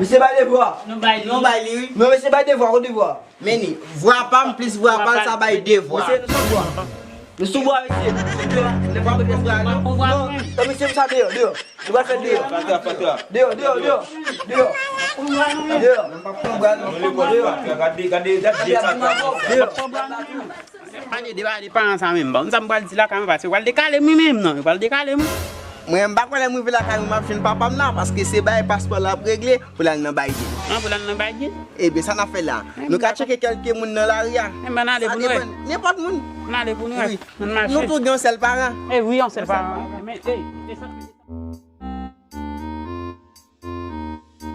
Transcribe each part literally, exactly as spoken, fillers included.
Mesye bay devwa. Nou bay li. Nou bay li, wi. Non, mesye bay devwa, kote devwa? Men ni, vwa pa m plis vwa pa l, sa bay devwa. Mesye, nou sou vwa. Nou sou vwa, mesye. Lè pa pran vwa, non. Non, non, mesye, sa deyò, deyò. Nou pral fè deyò. Fatra, fatra. Deyò, deyò, deyò. Deyò. Deyò. Menm pa pran vwa, non. Nou lekòl fatra. Gade, gade, gade, gade fatra. Deyò. Pa de deba de paran sa menm. Bon, sa m pral di lakay mwen, paske yo pral dekale m wi menm, non, yo pral dekale m. Mwen, m pa kwè lè m rive lakay mwen, m ap jwenn papa m la, paske se bay paspò l ap regle pou l al nan Biden. An, pou l al nan Biden? Ebyen, sa n ap fè la? Nou ka tcheke kèlke moun nan lari a. Sa depann, nenpòt moun. N ale pou nou wè. Wi. Nou tou gen yon sèl paran. E wi, yon sèl paran. Men, e, e sa.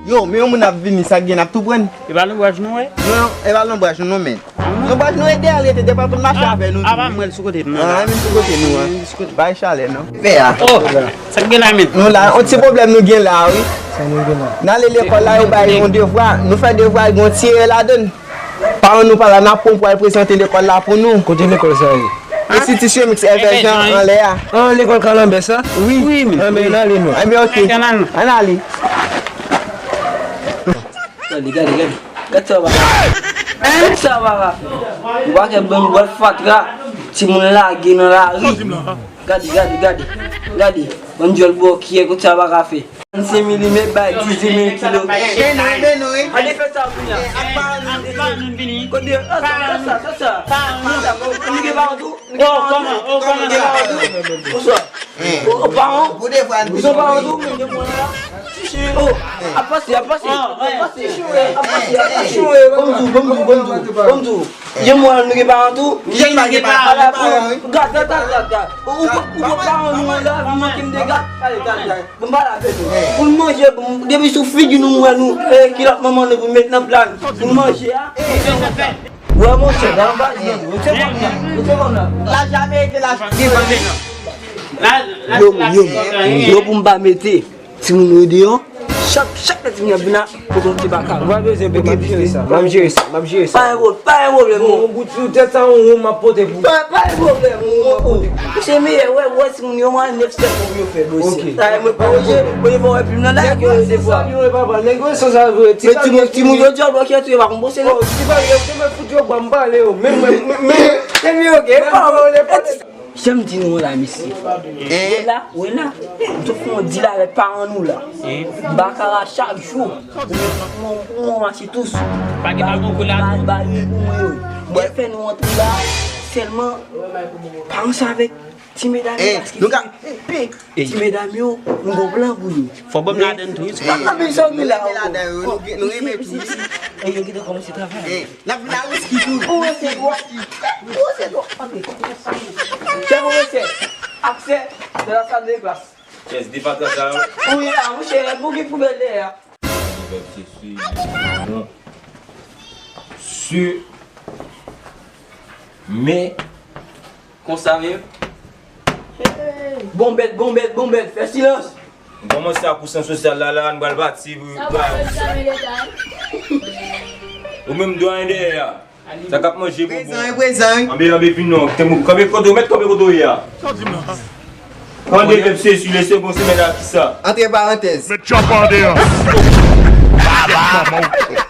Yo, men yon moun ap vini, sa k gen, n ap tou pran. E pa lonbraj nou wè? Non, e pa lonbraj nou, non, men. Lonbraj nou e dèyè l rete, depi tout mache avè nou. A, pa mwen, l sou kote nou. Ah, men sou kote nou, an. Bay chalè, non. Fè a. Oh, sa k gen la, men? Nou la, yon ti pwoblèm nou gen la, wi. Sa nou gen la? N ale lekòl la, yo bay yon devwa. Nou fè devwa, gen yon ti erè ladann. Paran nou pa la, n ap pran pou al prezante lekòl la pou nou. Kote lekòl sa ye? Enstitisyon Miks Èvè Jan anlè a. An, lekòl Kalanbè sa? Wi. Wi, men. Anben, n ale non. Anben, oke. Ann ale. Gade, gade, gade. Gade sa, papa. Gade sa, papa. Ou pa kè bann bwat fatra. Timoun lage nan lari. Gade, gade, gade. Gade. Bann dyòl bòkyè, kote sa pa ka fè. Trannsenk milimèt bay dizuit mil kilo. Ede nou, ede nou, ede nou. Ann fè sa kounye a. Kote, sa, sa, sa, sa. Nou gen paran tou? Nou gen paran tou? Bonswa. O, o, paran? Ou se paran tou? Men gen mwen la. Chichi, o, ap pase, ap pase, ap pase. Ap pase, ap pase. Bonjou, bonjou, bonjou, bonjou. Gen mwen, nou gen paran tou? Jan pa gen paran, ala pou gad, gad, gad, gad, gad. Ou, ou, ou pa paran nou la, nou manke m de gad. Gade, gade, gade. Bon, pa la fè nou. Pou n manje, bon, depi sou figi nou, mwen nou, e, kilòt manman nou pou met nan pla nou. Pou n manje a. Wè, monchè, la anba jwenn nou. Se kòm nan, se kòm nan. La jamè ete la. Yo, yo, yo pou m pa mete. Timoun yo deyò, chak, chak lè timoun yo ap vin la, pote yon ti baka. Ou pa bezwen pè, m ap jere sa, m ap jere sa, m ap jere sa. Pa gen pwob-, pa gen pwoblèm, non. Bon, yon gout sou tèt sa, yon wonm m ap pote pou ou. Pa, pa gen pwoblèm, yon wonm m ap pote pou ou. Se meyè, wè, wè, timoun yo, mwen, nèf sèt moun yo fè, bro. Ok. Sa, mwen pa oje, mwen pa wè plim nan la, nèg yo se sa, yo, papa, nèg yo se sa, vre. Ti timoun, timoun yo dyòl, bro, ki yo pa konn bose, non. Oh, ti bagay, yo te mèt fout yo, ba m pale yo, men, men, men, men. Se meyè, ok, pa wè, Jan m di nou la, mesye. Wè la, wè la. M tou fè yon dil avèk paran nou la. Bakara chak jou. Ou, ou, ou mache tou sou. Pa gen pa gon kou la. Ba, ba, wi, wi, wi. Mwen fè nou antre la. Sèlman, pa ranse avèk ti medam yo, paske nou ka, ti medam yo, nou gon plan pou yo. Fò ban m ladann tou, wi. Pa ka bezwen gen la. Nou renmen tou. E yo gentan kòmanse travay. N ap vin a wiski tou. Ou wè se dwa. Ou wè se dwa. Chè pwofesè, aksè nan la sal de klas. Chèz de patra sa yo. Ou ye la, mouche, pou gen poubèl dèyè a. Sou. Men. Konsa menm. Bon bèt, bon bèt, bon bèt, fè silans. Nou kòmanse ak kousan sosyal la, la, nou pral pati pou. Sa w pa wè m sa men leta, wi. Ou menm dwe anyen dèyè a. Sa k ap manje bonbon. Prezan, prezan. Anbe, anbe, vin non. Kanpe kote w mèt, kanpe kote w ye a. Pran de vèb sezi, lese bon semèn a kisa. Antre parantèz. Met tchòp an deyò. Baba.